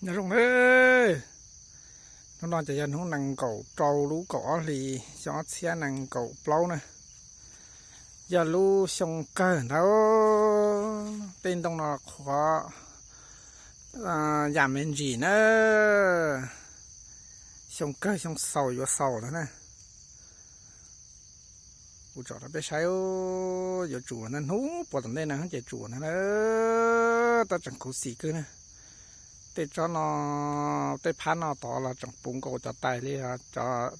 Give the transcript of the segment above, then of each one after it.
Nyob zoo nawb, hnub no ces yog hnub nees nkaum rau lub kaum ob hlis xyoo ob txhiab nees nkaum plaub na, yog lub xyoo kawg ntawd, tej ntoo no qhuav yam me ntsis na, xyoo kawg xyoo xaus yuav xaus lawm na. Kuv tsom rau peb saib, yuav tsuas hnub puas tom ntej no ces tsuas ntag na, tab tseem khuv xim kawg na. Tej tsob no, tej phab no tod los tseem puv nkaus cov tais li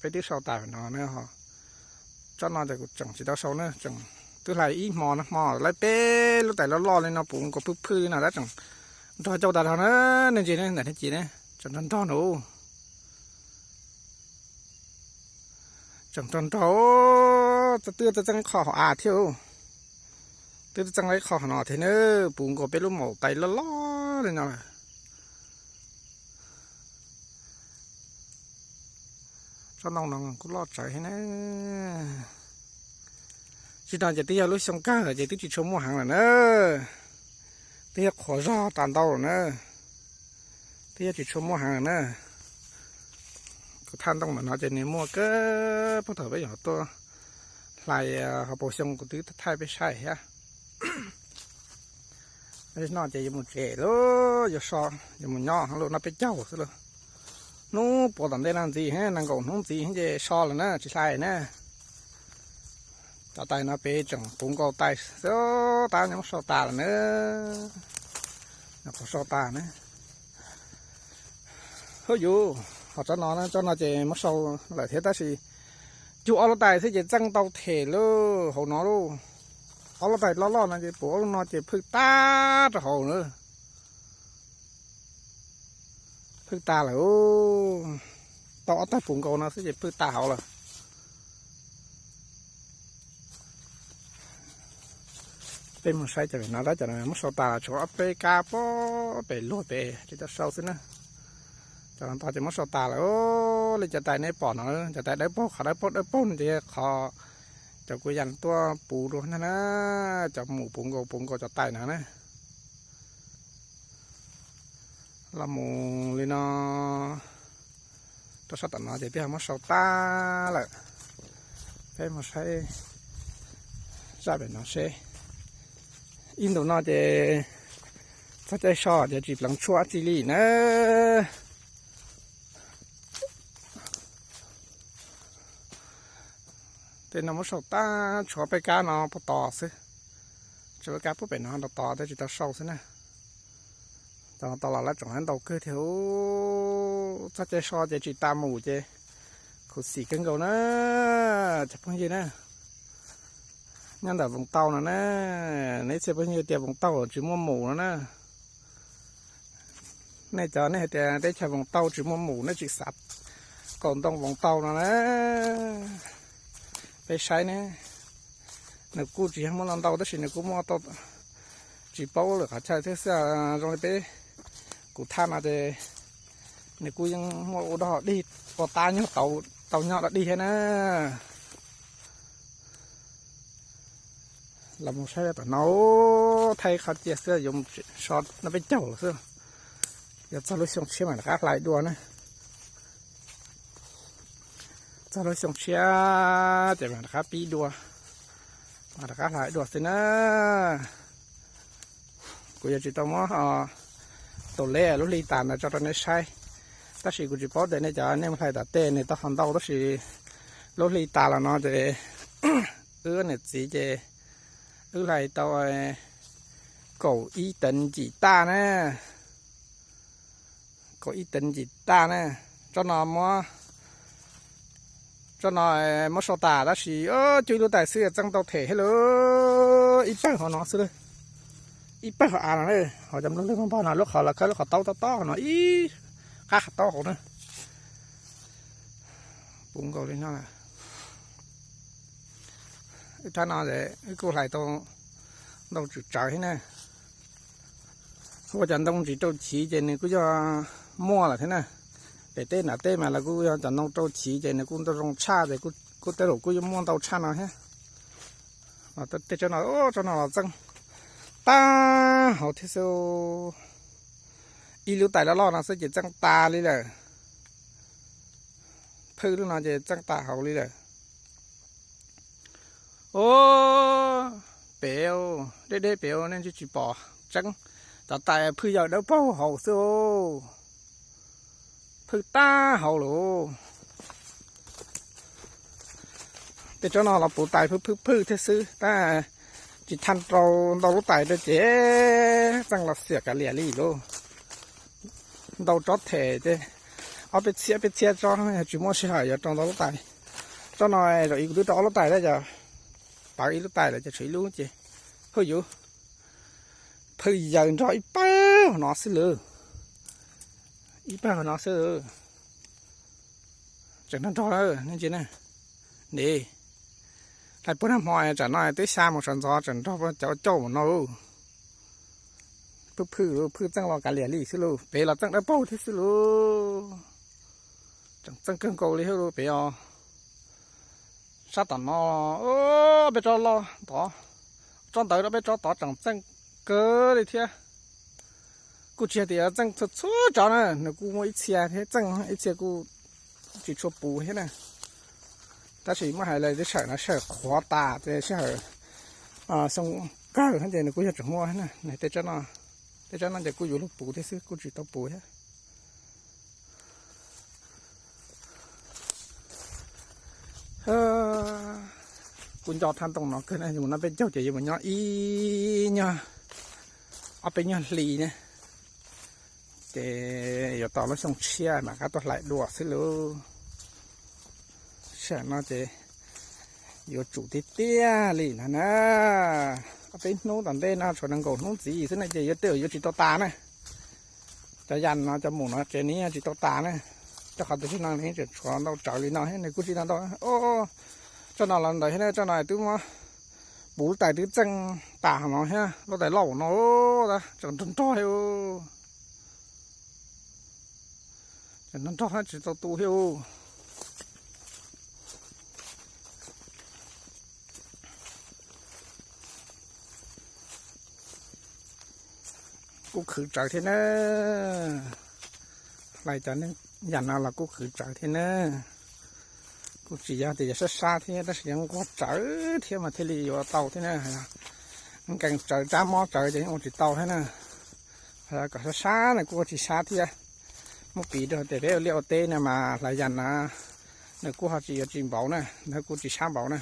peb twb sau tas no na. Tsob no ces kuv tseem tsis tau sau na, tseem twb hlais ib hmo no, hmo lawv peb lub tais loj loj li no puv nkaus phwj phwj li no tab tseem nrog cauj tas dhau na, nej ntsia ntawm no ces ne, tseem nrog nrog no. Tseem nrog nrog, twb txeeb ib qho hauv av thiab, twb txeeb ib qho hauv no thiab na, puv nkaus peb lub maum tais loj loj li no lawm. Tsob ntoo no kuj loj tsawv thiab na. Tsis no ces twb yog lub xyoo kawg ces twb tsis tshua muaj heev lawm na, twb yog qhuav zog tas ntau lawm na, twb yog tsis tshua muaj heev lawm na. Kuv thaj ntoo ntawm no ces nws muaj kawg, puag thaum peb yuav tuaj hlais hauv paus xyoo kuv twb thaij peb saib thiab. No ces yuav mus tsev lauj, yuav so, yuav mus nyob lawm, no peb caug xwb lauj. Hnub puas tom ntej no ntxiv, nees nkaum hnub ntxiv ces so lawm na, tsis hlais na. Cov tais no peb tseem puv nkaus tais xwb, tab muab sau tas lawm na. Qhov sau tas na. Hwb yus, ho tsob no, tsob no ces muab sau lawm thiab tab sis cug ob lub tais xwb ces txeej tau them lauj hauv no lauj. Ob lub tais loj loj no ces puv ob lub no ces phwj tag rau hauv na. Phwj tas lawm, tau ob tag puv nkaus no xwb ces phwj tas hauv lawm. Peb mus saib cov no, tab cov no muab sau tas los tshuav ob peb kab pem luag pem tsis tau sau xwb na. Cov no ces muab sau tas lawm, li cov tais nej pom no, cov tais dawb paug, qhov dawb paug dawb paug no ces qhov cov kuv yam tuaj puv dua ntag na, cov mus puv nkaus puv nkaus cov tais no na. Los mus li no, rau sab tom no ces twb ho muab sau tag lawm. Peb mus saib zaj pem no seb. Ib ntus no ces txog caij so ces tsis pleev tshuaj dab tsi li na. Tej no muab sau tag, tshuav peb kab no puag tod xwb. Tshuav peb kab puag pem no rau tod thiab tsis tau sau xwb na. Cov no tau los lawv tseem ntau kawg thiab. Txog caij so ces tsis tas mus ces khuv xim kawg nkaus na, cov phooj ywg na. Nyob ntawm Voos Tau no na, nej txhia phooj ywg tias Voos Tau tsis muaj mus no na. Nej cov nej hais tias teb chaws Voos Tau tsis muaj mus, nej tsis xav kaum ntoo Voos Tau no na. Peb saib ne, nws kuj tsis yog muaj ntau ntau tab sis nws kuj muaj tau, tsis paub lwm qhov chaw thiab xwb. Zoo li peb, kuv thaj no ces nws kuj yeej muaj ua dog dig, ua tab nyog tau, tau nyob dog dig thiab na. Los mus saib tom no, thaij qhov cia xwb, yuav mus so no peb caug lawm xwb. Yog txog lub xyoo tshiab mam rov qab hlais dua na. Txog lub xyoo tshiab ces mam rov qab pib dua, mam rov qab hlais dua xwb na. Kuv yuav tsis tau muab tus leb lub hli tas ntawd tso rau nej saib, tab sis kuv tsis paub tias nej cov nej mus hlais tom tej nws tau qhov ntau tab sis lub hli tas los no ces wb niam txiv ces wb hlais tau kaum ib teev ncim taj na. Kaum ib teev ncim taj na. Tsob no muab, tsob no muab sau tas tab sis cug ib lub tais xwb txeej tau them thiab lauj. Ib pawg hauv no xwb lauj, ib pawg hauv av no, hauv cov nplooj lwg npog no, lub qhov los khawb lub qhov taub tob tob no ib qab qhov taub hauv na. Puv nkaus li no lawm. Wb rab no wb kuj hlais tau ntau tswm tsawv thiab na. Ua cov ntoo ntsis rau chiv ces nws kuj yog muaj lawm thiab na. Pem teb nram teb mas lawv kuj yog cov ntoo rau chiv ces nws kuj ntau zoo tshaj ces kuj tej zaum kuj yuav muaj ntau tshaj no thiab. Tej tsob no, tsob no los txeej tag hauv thiab xwb. ib lub tais loj loj no xwb ces txeej tas li lawm. Phwj lub no ces txeej tas hauv li lawm. Ua pem, deb deb pem nej tsis pom tseeb, cov tais phwj yawm dawb paug hauv xwb. Phwj tag hauv lawm. Tej tsob no los puv tais phwj phwj phwj thiab xwb tab tsis thaij rau ntau lub tais rau ces txeej los xiam kav liam li lauj. Ntau tsob them ces ob peb txhiab peb txhiab tsob, yog tsis muaj sij hawm yuav rau ntau lub tais. Tsob no zaum ib kuv twb rau ob lub tais thiab, yog pawv ib lub tais lawm ces tshuav ib lub ces, huj yuv, phwj yawm nrog ib pawg no xwb lawm. Ib pawg no xwb. Tseem nrog nrog ne, ntsia ne. Hlais puag nag hmo tsam no twb xya mus sawv ntxov tseem nrog cov cauj mus no. Phwj phwj phwj txeej los kav liam li xwb lauj, pem los txeej dawb paug thiab xwb lauj. Tseem txeej kawg nkaus li thiab lauj pem os. Sab tom no, peb tsob loj tod, tsob ntawd rau peb tsob tod tseem txeej kawg li thiab. Kuj tsis yog tias txeej txhua txhua tsob na, nws kuj muaj ib txhia thiab txeej ib txhia kuj tsis tshua puv thiab na. Tab sis muab hais lawm sij hawm no sij hawm qhuav tas ces sij hawm xyoo kawg ces nws kuj yog tseem muaj na. Tej tsob no ces kuj yuav luag puv thiab xwb, kuj tsis tau puv thiab. Kuv nco thaj ntoo no kawg na, mus no peb caug ces yuav mus nyob ib nyuag, ob peb nyuag hli ne, ces yuav tau lub xyoo tshiab mam rov qab tuaj hlais dua xwb lauj. Sij hawm no ces yuav tsum tiag tiag li no na. Ob peb hnub tom ntej no tshuav nees nkaum hnub ntxiv xwb na ces yuav tej yuav tsis tau tas na. Cov yas no cov mus no ces nws yeej tsis tau tas na. Rau qhov tias tam sim no nws tseem tshuav ntau tsawv li no thiab nws kuj tsis tau ntau. Tsob no los ntawd thiab na, tsob no twb muab puv lub tais twb txeej tas no thiab, lub tais loj no tseem nrog nrog thiab. Tseem nrog nrog thiab tsis tau tu thiab. Kuj khwv tsawv thiab na. Hlais cov neeg yam no los kuj khwv tsawv thiab na. Kuj tsis yog tias yuav sab sab thiab tab sis yuav nquag tsawv thiab mas thiaj li yuav tau thiab na. Nkees tsawv tsab mob tsawv ces yeej ua tsis tau thiab na. Ho yog kom sab sab na kuj ua tsis sab thiab. Muab piv rau tias peb ua liaj ua teb no mas hlais yas na, nws kuj ho tsis yuav tsis npaum na, nws kuj tsis sab npaum na.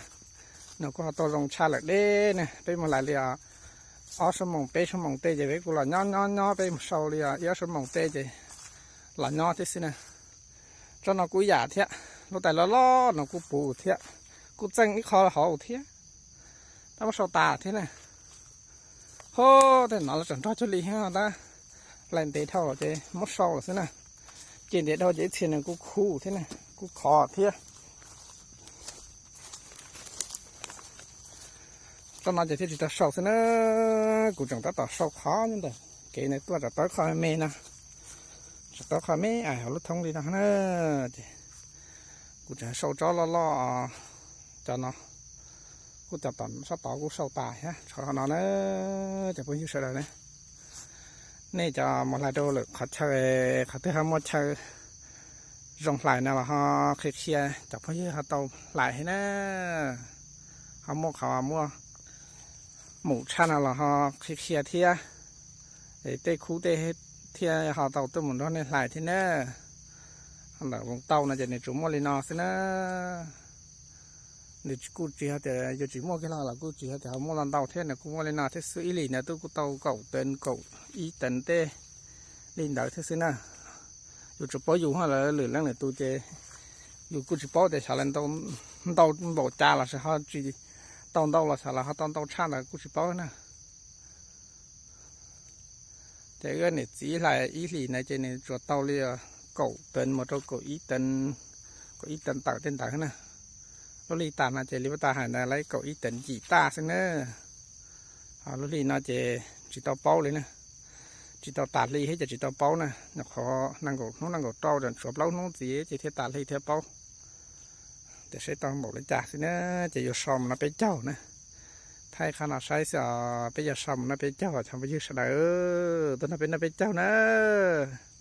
Nws kuj ho tau zoo tshaj lawm deb na, peb mus hlais li ob suab moos peb suab moos tej ces peb kuj los nyob nyob nyob peb mus sau li ib ob suab moos tej ces los nyob thiab xwb na. Tsob no kuj ib yam thiab, lub tais loj loj no kuj puv thiab, kuj txeej ib qho hauv thiab. Tab muab sau tas thiab na. Ho tej no los tseem nrog cuag li thiab tab, hlais ntev dhau ces muab sau lawm xwb na. Ces ntev dhau ces ib txhia nws kuj khuv thiab na, kuj khov thiab. Tsob no ces thiaj tsis tau sau xwb na. Kuv tseem tab tom sau qhov nyob ntawm kev ntawd tuaj, tsam tau ib qho me no, tsam tau ib qho me hauv lub thoob li no na. Ces kuv tseem sau tsob loj loj, cov no kuj cov tom sab tod kuj sau tas thiab, tshuav qhov no na. Cov phooj ywg sawv daws ne, nej cov mus hlais rau lwm qhov chaw, qhov twg ho muaj chaw zoo hlais no los ho qhia qhia cov phooj ywg ho tau hlais thiab na. Ho muaj qhov muaj mus tshaj no los ho qhia qhia thiab, es tej khub tej thiaj ho tau tuaj mus nrog nej hlais thiab na. Ho ntawm voos tau no ces nws tsuas muaj li no xwb na. Nws kuj tsis yog tias yuav tsis muaj kiag los los kuj tsis yog tias ho muaj los ntau thiab, nws kuj muaj li no thiab xwb. Ib hlis ntawd twb kuj tau kaum teev kaum ib teev tej li ntawd thiab xwb na. Yus tsuas paub yus ho, lawv lwm leej lwm tus ces yus kuj tsis paub tias xyov lawv ntau npaum cas los sis ho tsis tau ntau los xyov lawv ho tau ntau tshaj ntawd kuj tsis paub na. Ces wb niam txiv hlais ib hlis na ces nws tsuas tau li kaum teev mus rau kaum ib teev, kaum ib teev tawm tej ntawd na. Lub hli tas no ces li pab tas hais ntawd lawv kaum ib teev yim taj xwb na. Ho lub hli no ces tsis tau paub li na, tsis tau tas hli thiab ces tsis tau paub na. Nyuam qhuav nees nkaum hnub nees nkaum rau, tseem tshuav plaub hnub ntxiv ces thiaj tas hli thiaj paub. Tiam sis tau npaum li cas xwb na, ces yuav so mus no peb caug na. Thaij qhov no saib xwb os, peb yuav so mus noj peb caug os cov phooj ywg sawv daws, tuaj noj peb noj peb caug nawb.